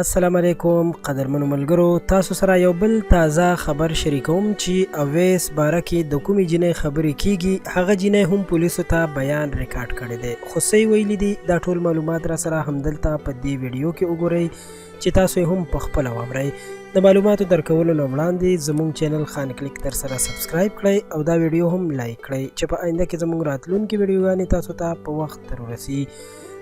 السلام علیکم قدرمنو ملګرو، تاسو سره یو بل تازه خبر شریکوم چې اویس باره کې د کومې جینۍ خبرې کیږي، هغه جینۍ هم پولیسو ته بیان ریکارډ کړی دی، خو څه یې ویلي دي دا ټول معلومات را سره همدلته په دې ویډیو کې وګورئ چې تاسو یې هم په خپله واورئ. د معلوماتو درکولو نه وړاندې زموږ چینل خان کلیک در سره سبسکرایب کړئ او دا ویډیو هم لایک کړئ چې په آینده کې زموږ راتلونکې ویډیوګانې تاسو ته په وخت در ورسي.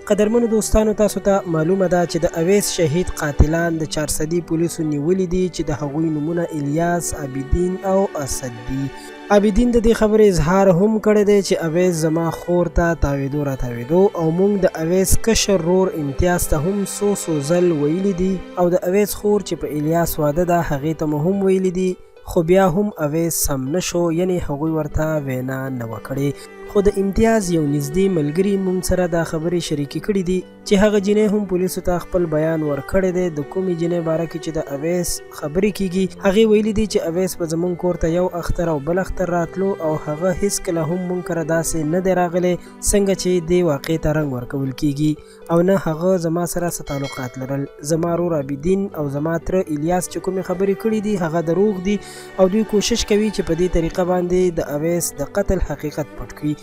قدرمنو دوستانو، تاسو ته معلومه ده چې د اویس شهید قاتلان د چارسدي پولیسو نیولي دي چې د هغوی نومونه الیاس، عابدین او اسد دي. عابدین د دې خبرې اظهار هم کړی دی چې اویس زما خور ته تاویدو را تاویدو او مونږ د اویس کشر رور امتیاز ته هم څو څو ځل ویلي دي او د اویس خور چې په الیاس واده ده هغې ته مو هم ویلي دي، خو بیا هم اویس سم نه شو، یعنې هغوی ورته وینا نه وه کړې. خو د امتیاز یو نږدې ملګري مونږ سره دا خبرې شریکې کړې دي چې هغه جینۍ هم پولیسو ته خپل بیان ورکړی دی. د کومې جینۍ باره کې چې د اویس خبرې کیږي، هغې ویلي دي چې اویس به زمونږ کور ته یو اختر او بل اختر راتلو او هغه هیڅکله هم مونږ کره داسې نه دی راغلی څنګه چې دې واقعې ته رنګ ورکول کیږي، او نه هغه زما سره څه تعلقات لرل. زما رور عابدین او زما تره الیاس چې کومې خبرې کړې دي هغه دروغ دي او دوی کوشش کوي چې په دې طریقه باندې د اویس د قتل حقیقت پټ کړي.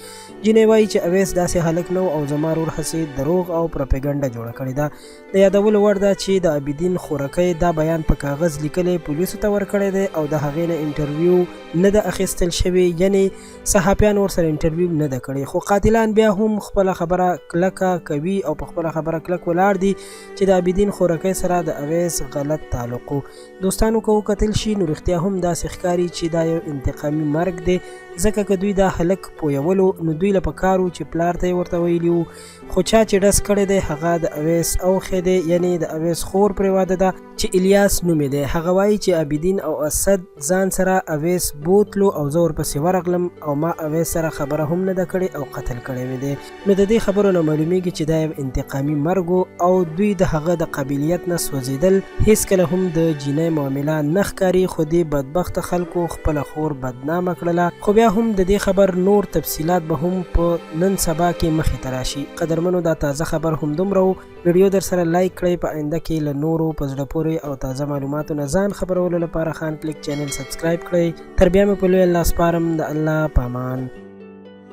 جینۍ وایي چې اویس داسې هلک نه او زما رور هسې دروغ او پروپاګنډه جوړه کړې ده. د یادولو وړ ده چې د عابدین خورکۍ دا بیان په کاغذ لیکلی پولیسو ته ورکړی دی او د هغې نه انټرویو نه ده اخیستل شوې، یعنې صحافیانو ورسره انټرویو نه ده کړې، خو قاتلان بیا هم خپله خبره کلکه کوي او په خپله خبره کلک ولاړ دي چې د عابدین خورکۍ سره د اویس غلط تعلق و. دوستانو، که وکتل شي نو رښتیا هم داسې ښکاري چې دا یو انتقامي مرګ دی، ځکه که دوی دا هلک پویولو نو دوی له پکار و چې پلار ته یې ورته ویلي وو، خو چا چې ډز کړی دی هغه د اویس اوښی دی، یعنې د اویس خور پرې واده ده چې الیاس نومې دی. هغه وایي چې عابدین او اسد ځان سره اویس بوتلو او زه ورپسې ورغلم او ما اویس سره خبره هم نه ده کړې او قتل کړی مې دی. نو د دې خبرو نه معلومیږي چې دا یو انتقامي مرګ و او دوی د هغه د قابلیت نه سوځیدل. هیڅکله هم د جینۍ معامله نه ښکاري، خو دې بدبخته خلکو خپله خور بدنامه کړله. خو بیا هم د دې خبر نور تفصیلات به هم په نن سبا کې مخې ته راشي. قدرمنو، دا تازه خبر همدومره و. ویډیو درسره لایک کړئ، په آینده کې له نورو په زړه پورې او تازه معلوماتو نه ځان خبرولو لپاره خان کلیک چینل سبسکرایب کړئ. تر بیا مې په لوی الله سپارم، د الله پامان.